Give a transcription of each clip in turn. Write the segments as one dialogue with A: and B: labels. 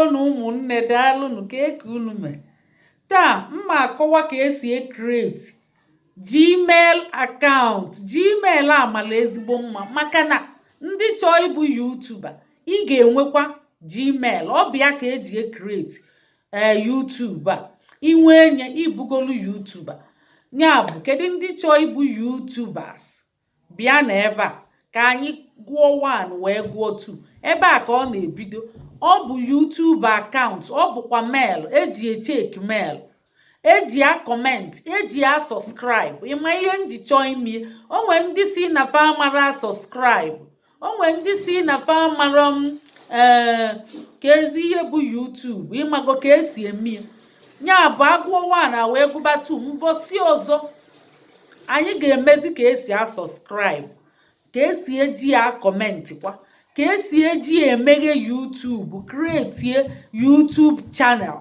A: Na ụmụnne, daalụnụ. Ka eke unu mee taa, mma akọwa ka esi e-create Gmail account. Gmail amala ezigbo mma maka na ndị chọọ ịbụ YouTuber, ị ga-enwekwa Gmail. Ọ bụ ya ka eji e-create YouTube a. Inwe enye ibugolu YouTuber. Ya bụ, kedu ndị chọọ ịbụ YouTubers? Bịa na ebe a ka anyị gụọ 1 wee gụọ 2. Ebe a ka ọ na-ebido. Ọ bụ YouTube account, ọ bụkwa mail eji e-check mail, eji a comment, eji a subscribe. Ịma ihe nji chọọ ime? Onwe ndị si na fa mara subscribe, onwe ndị si na fa mara m ee ka ezi ihe bụ YouTube. Ịmago ka esi eme ya? Ya bụ, agụọ 1 a wee gụba 2. Mbọsị ọzọ anyị ga-emezi ka esi a subscribe, ka esi eji ya comment, kwa ka esi eji emeghe YouTube, create YouTube channel.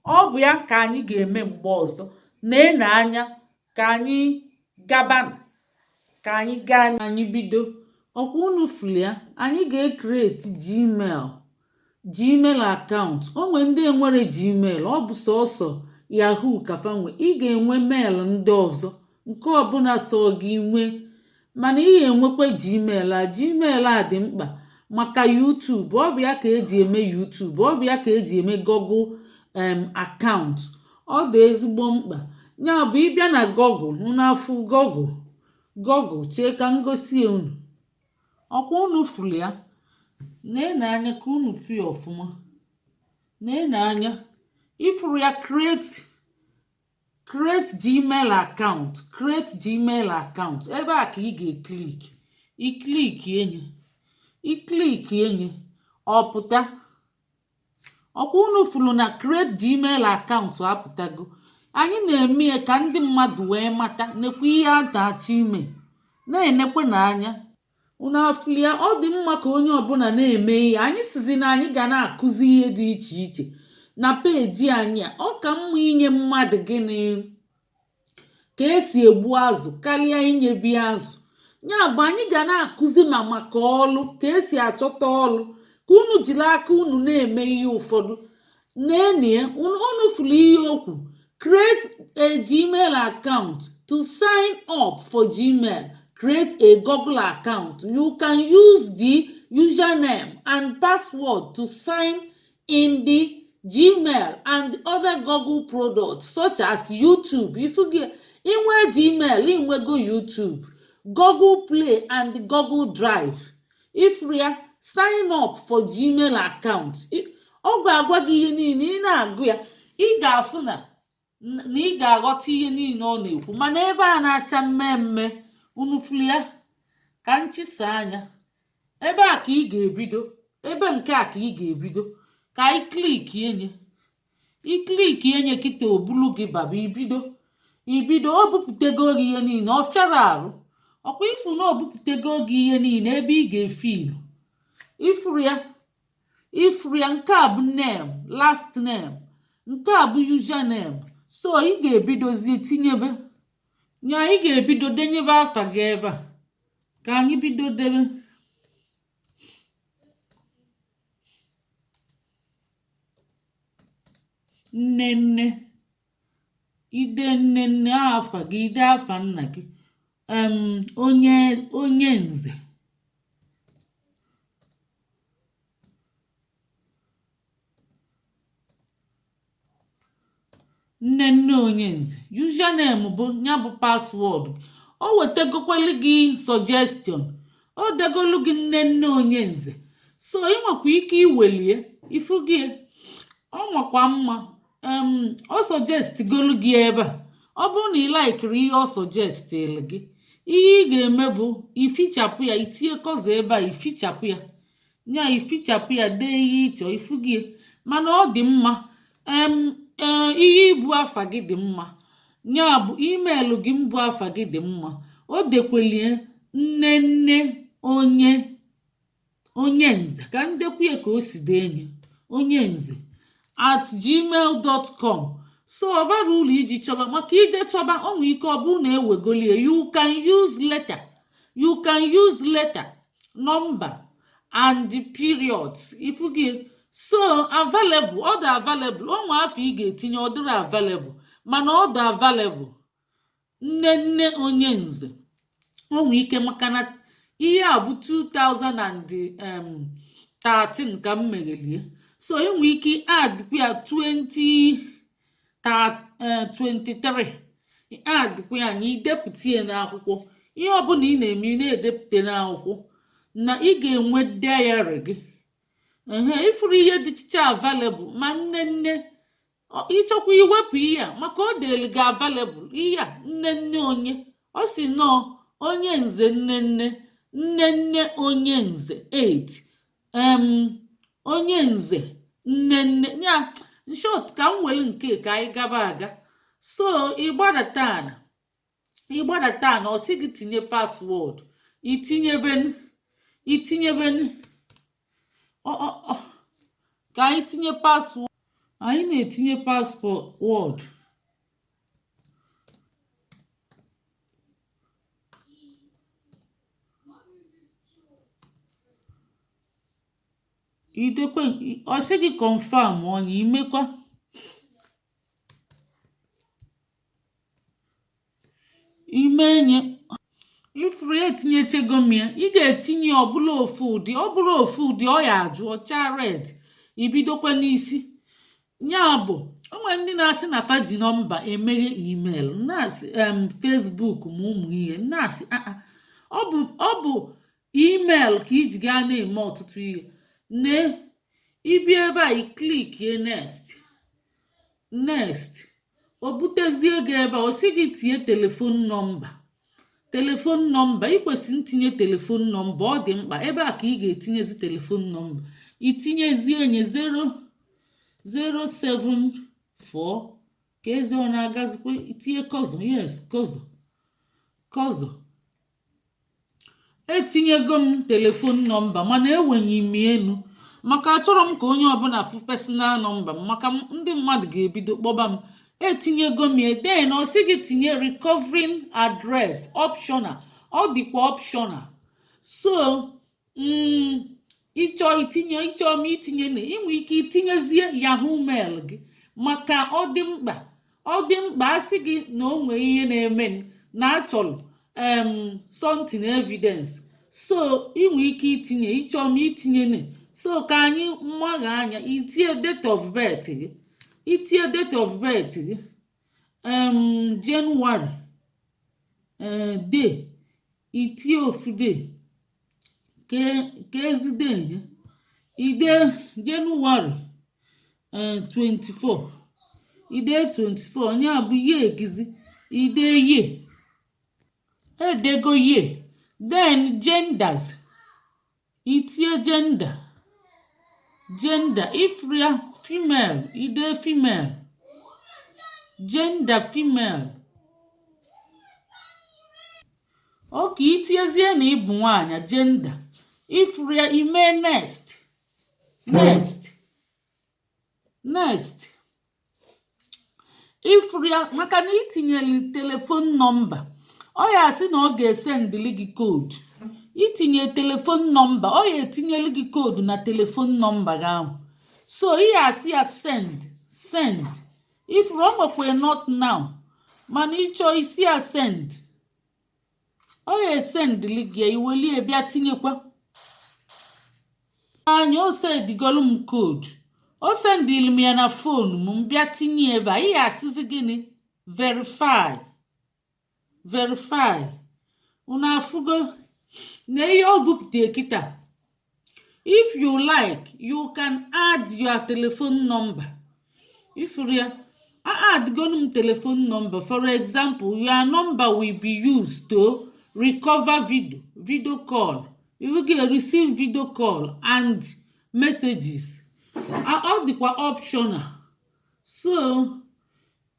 A: Ọ bụ ya ka anyị ga-eme mgbe ọzọ. Na-ene anya ka anyị gaba, ka anyị gaa, anyị bido. Ọkwa unu fụlụ ya, anyị ga-e-create Gmail account. O nwee ndị enwere Gmail, ọ bụ sọsọ Yahoo ka fa nwe. Ị ga-enwe mail ndị ọzọ nke ọbụla so gị nwee, mana ị ga-enwekwa Gmail a. Gmail a dị mkpa maka YouTube. Ọ bụ ya ka eji eme YouTube, ọ bụ ya ka eji eme Google account. Ọ dị ezigbo mkpa. Ya bụ, ịbịa na Google, unu afụ Google. Chee ka m gosi unu. Ọkwa unu fụrụ ya? Na-ene anya ka unu fụ ya ọfụma. Na-ene anya, ifuru ya: create Gmail account, create Gmail account. Ebe a ka ị ga-e-click. I-click enye, i-click enye, ọ pụta. Ọkwa unu fụrụ na create Gmail account apụtago? Anyị na-eme ya ka ndị mmadụ wee mata nekwa ihe a na-achọ ime. Na-enekwe n'anya, unu afụli ya? Ọ dị mma ka onye ọbụla na-eme ihe. Anyị sizi na anyị ga na-akụzi ihe dị iche iche na peji anyị a. Ọ ka mma inye mmadụ gịnị ka esi egbu azụ karịa inyebi azụ. Ya bụ, anyị ga na-akụzi ma maka ọlụ, ka esi achọta ọlụ, ka unu jiri aka unu na-eme ihe ụfọdụ. Na-enie unu fụrụ ihe okwu "Create a Gmail account". To sign up for Gmail, create a Google account. You can use the username and password to sign in the Gmail and other Google products such as YouTube. Ifugi inwe Gmail, inwego YouTube, Google Play and Google Drive. Ifuru ya? Sign up for Gmail account. Ọ ga-agwa gị ihe niile. Ị na-agụ ya, ị ga-afụ na ị ga-aghọta ihe niile ọ na-ekwu. Mana ebe a na-acha mmemme, unu fụrụ ya? Ka nchisa anya, ebe a ka ị ga-ebido. Ebe nke a ka ị ga-ebido. Ka anyị click enye. I-click enye kịta, obulu gị baba ibido. Ibido, o bupụtego gị ihe niile. Ọ fịara arụ. Ọkwa ifu na o bupụtego gị ihe niile ebe ị ga-efilu? Ifuru ya? Ifuru ya? Nke a bụ name, last name. Nke a bụ username. So ị ga-ebidozie tinyebe nya. Ị ga-ebido denyebe afa gị ebe a. Ka anyị bido debe. Nne nne, ide nne nne afa gị, ide afa nna gị, onye nze. Nne nne onye nze. Username bụ ya bụ password. O wetagokwelu gị suggestion, o degolu gị nne nne onye nze. So ị nwekwa ike iwelie ifu gị. Ọ makwa mma. Ọ suggest golu gị ebe a. Ọ bụrụ na ị like-iri ihe ọ suggest-ịrị gị, ihe ị ga-eme bụ ifichapụ ya, itinye kọzọ ebe a, ifichapụ ya, nya ifichapụ ya, dee ihe ịchọ. Ifu gị? Mana ọ dị mma. Ee, ihe ibu afa gị dị mma. Ya bụ email gị mbụ, afa gị dị mma. O dekwelie nne nne onye nze. Ka ndekwa ya ka o si dee enyi onye nze @gmail.com. So ọ bara uru iji chọba, maka ije chọba, o nwee ike ọ bụrụ na ewegolie. You can use letter, you can use letter, number and the periods. Ifu gị? So available, ọ dị available. O nwe afọ ị ga-etinye, ọ dịrị available, mana ọ dị available. Nne nne onye nze, o nwee ike, maka na ihe a bụ 2013 ka m meghelie, so enwe ike add kwa ya 2023, add kwa ya na idepụta ya n'akwụkwọ. Ihe ọbụla ị na-eme, ị na-edepụta n'akwụkwọ na ị ga-enwe diary gị. Ehe, ifuru ihe dịchicha available. Ma nne nne, ịchọkwa iwepụ ihe a, maka ọ dịrị gị available. Ihe a, nne nne onye, ọ si nọọ onye nze, nne nne, nne nne onye nze 8, onye nze nne nne ya. In short, ka m were nke ka anyị gaba aga. So ịgbadata ana, ịgbadata ana, ọ sị gị tinye password. Itinyeben, itinyeben. Ka anyị tinye password. Anyị na-etinye password. Idekwe, ọ sị gị confirm onye imekwa. Ime nye ifuru ya, etinyechego m ya. Ị ga-etinye ọbụla ofu ụdị, ọ bụrụ ofu ụdị, ọ ya ajụ ọcha red, ibidokwa n'isi ya. Bụ o nwere ndị na-asị na fa ji nọmba emeghe email, na-asị Facebook, ma ụmụ ihe na-asị aa, ọ bụ email ka iji gaa na-eme ọtụtụ ihe. Ne ịbịa ebe a, i clickie next, next, o butezie gị ebe a, ọ sị gị tinye telephone number. Telephone number, ị kwesịrị ntinye telephone number, ọ dị mkpa. Ebe a ka ị ga-etinyezi telephone number. Itinyezie nye 0074 ka ezi ọ na-agazikwa. Itinye kọzọ, yes, kọzọ, kọzọ. Etinyego m telephone number, mana enwenye m enu maka achọrọ m ka onye ọbụla fụ personal number m, maka ndị mmadụ ga-ebido kpọba m. Etinyego m ya. Then ọ sị gị tinye recovering address, optional. Ọ dịkwa optional. So ịchọ itinye, ịchọ m itinye, na inwe ike itinyezie Yahoo Mail gị, maka ọ dị mkpa, ọ dị mkpa. Asị gị na o nwee ihe na-eme na achọrọ something evidence, so inwe ike itinye. Ịchọ m itinye na, so ka anyị mmagha anya. Itinye date of birth gị, itinye date of birth gị, January, day, itinye ofu day ka ezide ya, ide January 24, ide 24, onye a bụ ye egizi, ide ye, edego ye. Then genders, itinye gender, gender ifria female, ide female, gender female. Oke itinyezie na ịbụ nwaanyị, gender ifria, ime next, next, next. Ifria, maka na itinyere telephone number, ọ ya asị na ọ ga-esendịlị gị code. Itinye telephone number, ọ ya etinyelu gị code na telephone number gị ahụ. So ị ya asị ya send, send. Ifuru, o nwekwa not now, mana ịchọ isi ya send, ọ ya esendịlị gị ya, iwelie bịa tinyekwa anya. O sendigolu m code, o sendịlị m ya na phone m. M bịa tinye ebe a. Ị ya asịzi gịnị? Verify, verify. Unu afụgo na ihe o bupụta kịta. If you like, you can add your telephone number. Ifuru ya, addgonu m telephone number. For example, your number will be used to recover video call. You ga receive video call and messages. Ọ dịkwa optional. So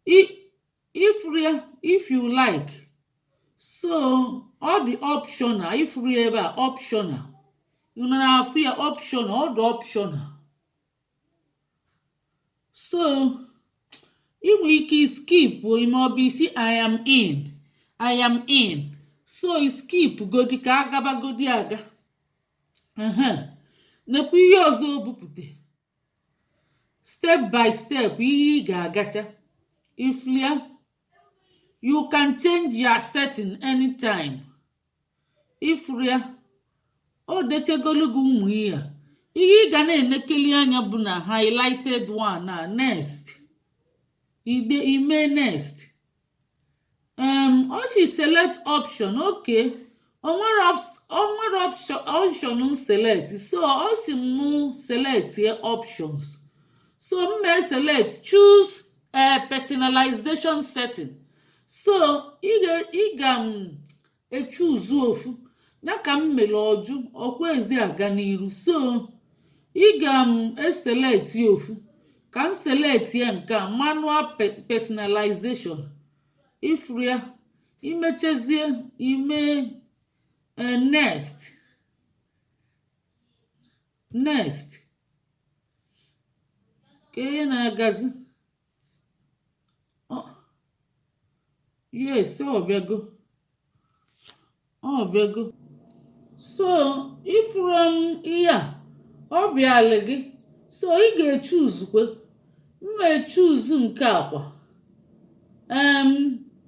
A: ifuru ya, if you like, so ọ dị optional. Ifuru ya ebe a, optional. Unu na-afụ ya, optional, ọ dị optional. So ị nwere ike skip ma ọ bụ isi "I am in, I am in". So skip godi ka agabagodi aga. Ehe, nekwa ihe ọzọ o bupute. Step by step ihe ị ga-agacha iflia. You can change your setting anytime. Ifuru ya, o dechegolu gị ụmụ ihe a. Ihe ị ga na-enekeli anya bụ na highlighted one a, next. Ide ime next. Ọ si select option. Okay, o nwere option select, so ọ si mụ select options. So m mee select, choose a personalization setting. So ị ga m echuzu ofu ya ka m mere ọjụ ọkwa ezi aga n'iru. So ị ga m eselect ofu ka m select ya, nke a, manual personalization. Ifuru ya, imechezie ime next, next. Ka ihe na-agazi. Yes, ọ bịago, ọ bịago. So ifuru m ihe a, ọ bịala gị. So ị ga-echuzukwe. M echuzu nke a kwa,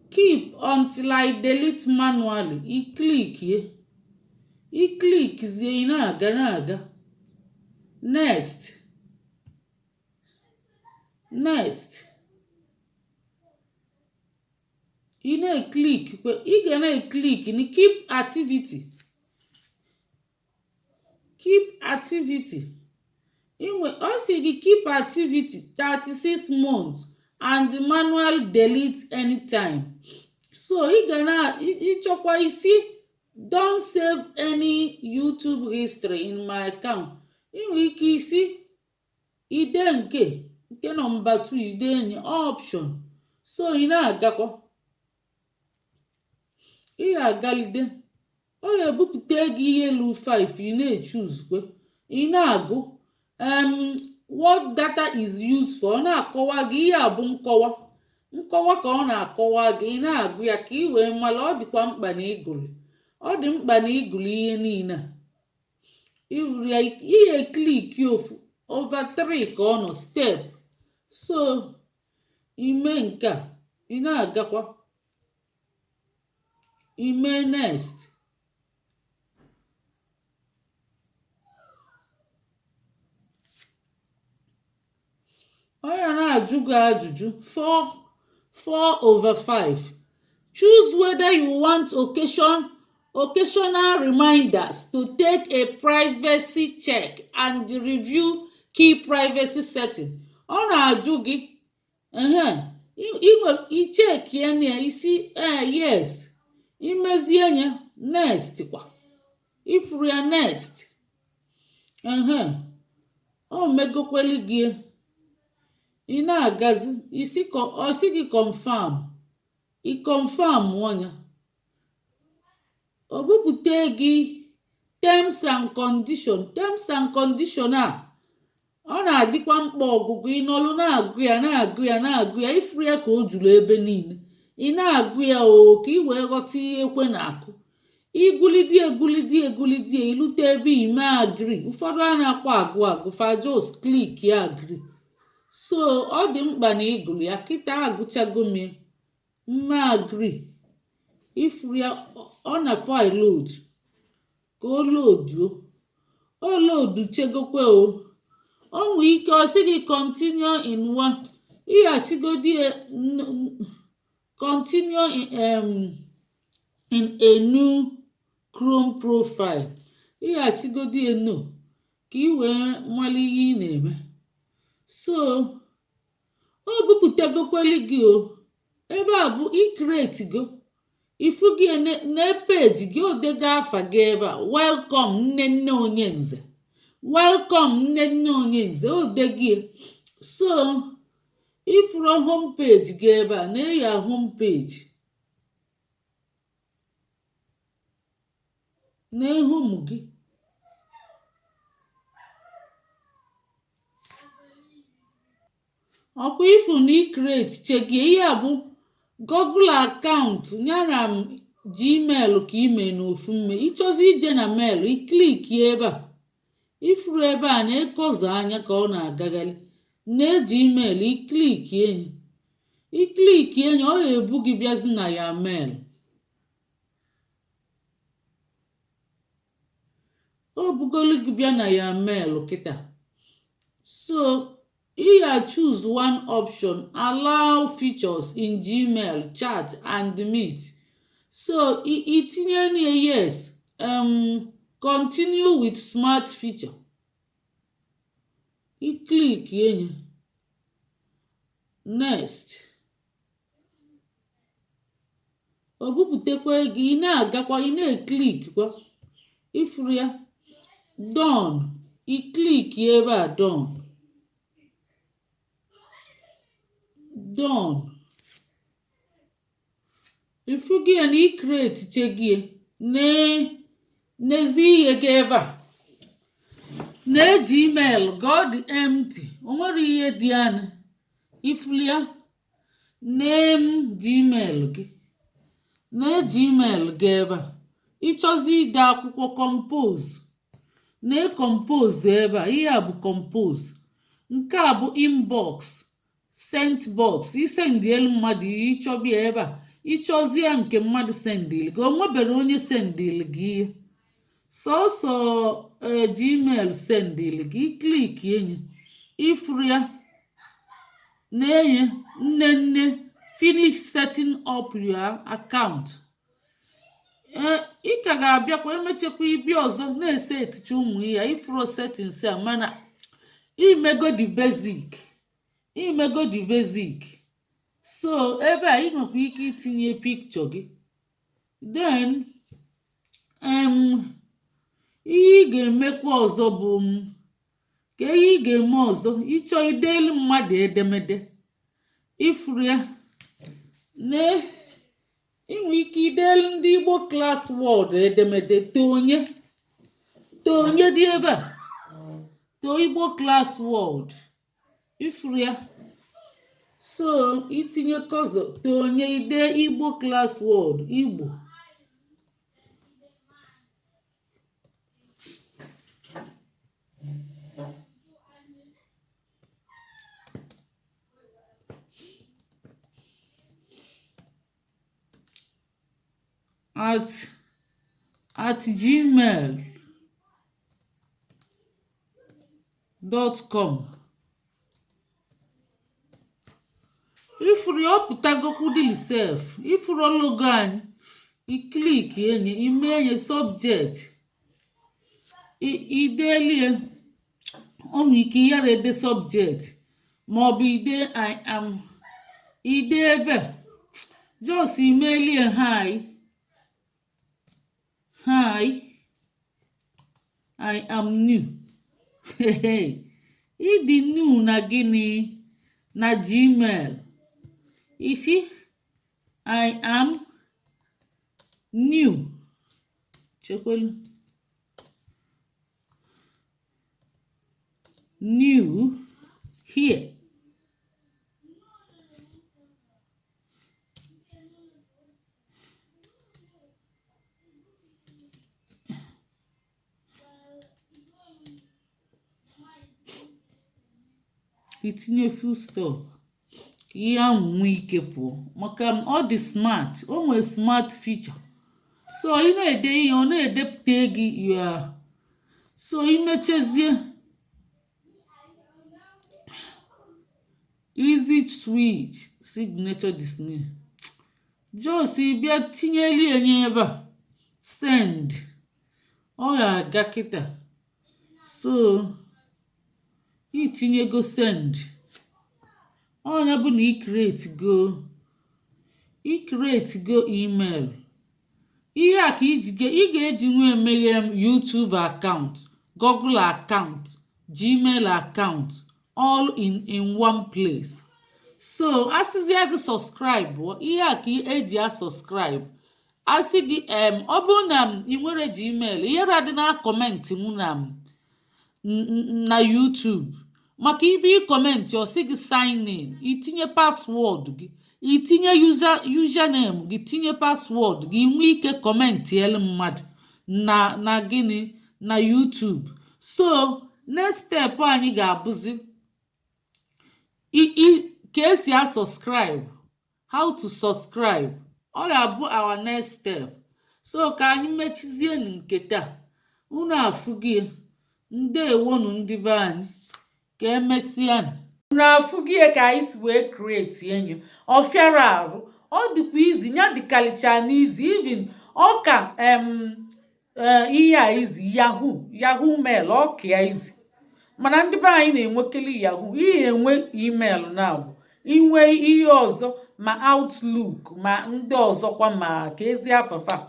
A: keep until I delete manually. I clickie, i clickzie, ị na-aga, na-aga, next, next. Ị na-eclick kwe, ị ga na-eclick ni keep activity, keep activity. Inwe ọ sị gị keep activity 36 months and manual delete anytime. So ị ga na ịchọkwa isi don't save any YouTube history in my account. Ị nwere ike isi ide nke number 2, ide enye option. So ị na-agakwa, ị ga-agalide, ọ ga-ebupụta gị ihe elu 5. Ị na-echuzukwe, ị na-agụ what data is used for. Ọ na-akọwa gị ihe a bụ nkọwa, nkọwa ka ọ na-akọwa gị. Ị na-agụ ya ka ị wee mara. Ọ dịkwa mkpa na ịgụrụ, ọ dị mkpa na ịgụrụ ihe niile a. Ịhụrụ ya, ihe click ofu over 3 ka ọ nọ step. So ime nke a, ị na-agakwa, ime next. Ọ ya na-ajụ gị ajụjụ 4 4 over 5. Choose whether you want occasional reminders to take a privacy check and review key privacy setting. Ọ na-ajụ gị ehe inwe ichekie na ya isi ee, yes. Imezie ya, next kwa. Ifuru ya, next. Ehe, o megokweli gị. Ị na-agazi, isi ọ sị gị confirm. Ị confirm ọnya, o bupute gị terms and condition. Terms and condition a, ọ na-adịkwa mkpa ọgụgụ. Ịnọlụ na-agụ ya, na-agụ ya, na-agụ ya. Ifuru ya ka o juru ebe niile, ị na-agụ ya o ka ị wee ghọta ihe ekwe na-akụ. Igulidi, egulidi, egulidi, ilute ebe ime agree. Ụfọdụ a na-akpọ agụ agụ, fa just click ya agree. So ọ dị mkpa na ịgụrụ ya. Kịta agụchago m ya, mma agree. Ifuru ya, ọ na file load ka o loaduo, o load chegokwe. O nwee ike ọ sị gị continue in one. Ị asịgodi continue in a new Chrome profile. Ị asịgodi no ka ị wee mara ihe ị na-eme. So o bupụtagokweli gị o ebe a bụ icreate go. Ifu gị na page gị, odego afa gị ebe a, "Welcome Nne Nne Onye Nze, welcome Nne Nne Onye Nze." Odego. So ifuru home page gị ebe a, na ya home page na home gị. Ọkwa ifu na icreate chegie. Ihe a bụ Google account nyara m Gmail ka ime n'ofu mme. Ịchọzi ije na mail, iclick ebe a. Ifuru ebe a na-ekozo anya ka ọ na-agagharị. Na Gmail, i click enyi, i click enyi, ọ ga-ebu gị bịazi na ya mail. O bugolu gị bịa na ya mail kịta. So ị ya choose one option: allow features in Gmail, chat and meet. So itinye na yes, continue with smart feature. I click enyi, next. O bupụtakwa gị, ị na-agakwa, ị na-e click kwa. Ifuru ya, done. I click ebe a, done, done. Ifugi ya na i create chegie. N'ezi ihe gị ebe a na-eji email gị, ọ dị empty, o nwere ihe dị anya. Ifuru ya, name Gmail gị, na Gmail gị ebe a. Ịchọzi ide akwụkwọ, compose na compose ebe a. Ihe a bụ compose, nke a bụ inbox, sent box. I sendielu mmadụ ihe, ịchọbịa ebe a. Ịchọzie nke mmadụ sendili gị, o nwebere onye sendili gị ihe, sọsọ Gmail sendili gị. I click enyi, ifuru ya na-enye nne nne, finish setting up your account. Ee, ị ka ga-abịakwa emechakwa ibia ọzọ na-ese eticha ụmụ ihe ifuru settings a, mana imego the basic, imego the basic. So ebe a ị nwekwa ike itinye picture gị. Then ihe ị ga-emekwa ọzọ bụ ka ihe ị ga-eme ọzọ, ịchọ idelu mmadụ edemede. Ifuru ya na ị nwere ike idelu ndị Igbo Class World edemede. Too onye, too onye dị ebe a, too Igbo Class World. Ifuru ya, so itinye cursor, too onye, ide Igbo Class World, Igbo @gmail.com. Ifuru ya, ọ pụtagokwu dịlị sef. Ifuru logo anyị, i click enyi, ime enye subject, idelie. O nwere ike yara ede subject, maọbụ ide I am, ide ebe just imelie hi, hi, I am new. Ịdị new na gịnị? Na Gmail. Isi I am new, chekwelu, new here. Itinye full stop ka ihe ahụ nwee ike pụọ, maka ọ dị smart, o nwere smart feature. So ị na-ede ihe, ọ na-edepụta gị ya. So imechezie, easy switch signature dismiss, just bịa tinyeli enye ebe a, send. Ọ ga-aga kịta. So itinyego send, ọnya bụ na i create go, i create go email. Ihe a ka iji ị ga-eji nwee meghe YouTube account, Google account, Gmail account, all in one place. So asịzịa gị subscribe, ihe a ka eji a subscribe. Asị gị ọ bụrụ na ị nwere Gmail, ihere adị na comment mụ na YouTube, maka ibe ị comment, ọ sị gị sign in, itinye password gị, itinye username gị, tinye password gị, nwee ike comment elu mmadụ na gịnị? Na YouTube. So next step anyị ga-abụzi Ka esi a subscribe, how to subscribe. Ọ ga-abụ our next step. So ka anyị mechizie nke taa. Unu afụgie. Ndewonu, ndị be anyị, ka emesịa. Unu afụgie ka anyị si wee create enyo. Ọ fịara arụ, ọ dịkwa easy. Ya dịkarịcha n'easy, even ọ ka ihe a easy, Yahoo Mail ọ ka ya easy. Mana ndị be anyị na-enwekeli Yahoo. Ihe enwe email na bụ inwe ihe ọzọ, ma Outlook, ma ndị ọzọkwa, ma ka ezi afafa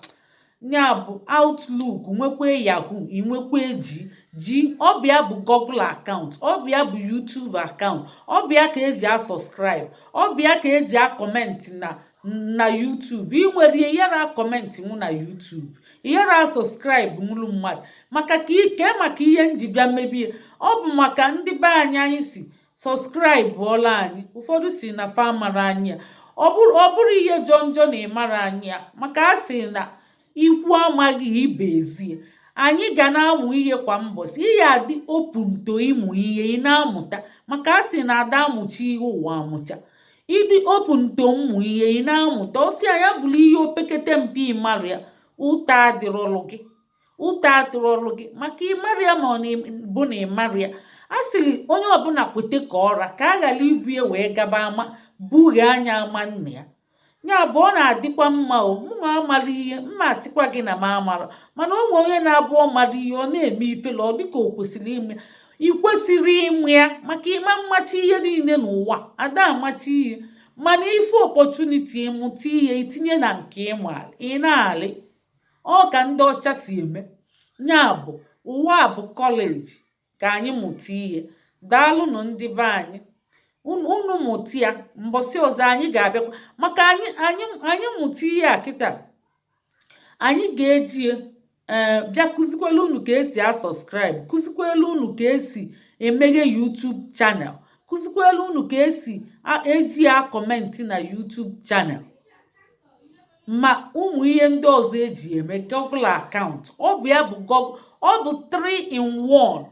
A: ya bụ Outlook, nwekwa Yahoo, inwekwa ji ji ọbịa bụ Google account, ọbịa bụ YouTube account, ọbịa ka eji a subscribe, ọbịa ka eji a comment na YouTube. Ị nwere ihe yara comment nwụ na YouTube, yara subscribe nwụrụ mmadụ. Maka ka ike, maka ihe nji bịa mebie, ọ bụ maka ndị be anyị. Anyị si subscribe bụọla anyị, ụfọdụ si na fa mara anyị ya. Ọ bụrụ ihe jọ njọ na ịmara anyị ya, maka a sị na ikwu amaghị ibe ezie. Anyị ga na-amụ ihe kwa mbọsị. Ihe adị open to ịmụ ihe, ị na-amụta, maka a sị na ada amụcha ihe ụwa amụcha. Ịdị open to mmụ ihe, ị na-amụta. Ọsị ya bụrụ ihe opekete mpe ịmara ya, ụta adịrọlụ gị, ụta adịrọlụ gị, maka ịmara ya ma ọ bụ na ịmara ya. A sịrị onye ọbụla kwete ka ọra ka a ghara ibu ya wee gaba ama bughe anya ama nna ya. Ya bụ, ọ na-adịkwa mma. O mụnwa amara ihe mma, asịkwa gị na m amara. Mana o nwere onye na-abụ ọ mara ihe, ọ na-eme ifele, ọ dịka o kwesịrị ime. Ị kwesịrị ịmụ ya, maka ịma mmachi ihe niile n'ụwa ada amachi ihe. Mana ife opportunity ịmụta ihe, itinye na nke ịma, ị na-alị ọ ka ndị ọcha si eme. Ya bụ, ụwa bụ college, ka anyị mụta ihe. Daalụnụ, ndị be anyị. Unu mụta ya. Mbọsị ọzọ anyị ga-abịakwa, maka anyị mụta ihe a kịta, anyị ga-eji bịa kụzikwelu unu ka esi a subscribe, kụzikwelu unu ka esi emeghe YouTube channel, kụzikwelu unu ka esi eji ya comment na YouTube channel, ma ụmụ ihe ndị ọzọ eji eme Google account. Ọ bụ ya bụ Google, ọ bụ 3 in 1.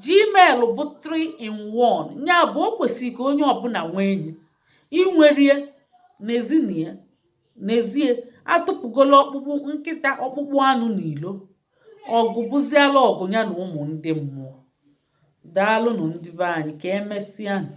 A: Gmail bụ 3 in 1. Ya bụ, o kwesịrị ka onye ọbụla nwee enyi inwerie n'ezinie. N'ezie, atụpụgola ọkpụkpụ nkịta, ọkpụkpụ anụ n'ilo. Ọgụ bụziala ọgụ ya na ụmụ ndị mmụọ. Daalụnụ, ndị be anyị, ka emesịanụ.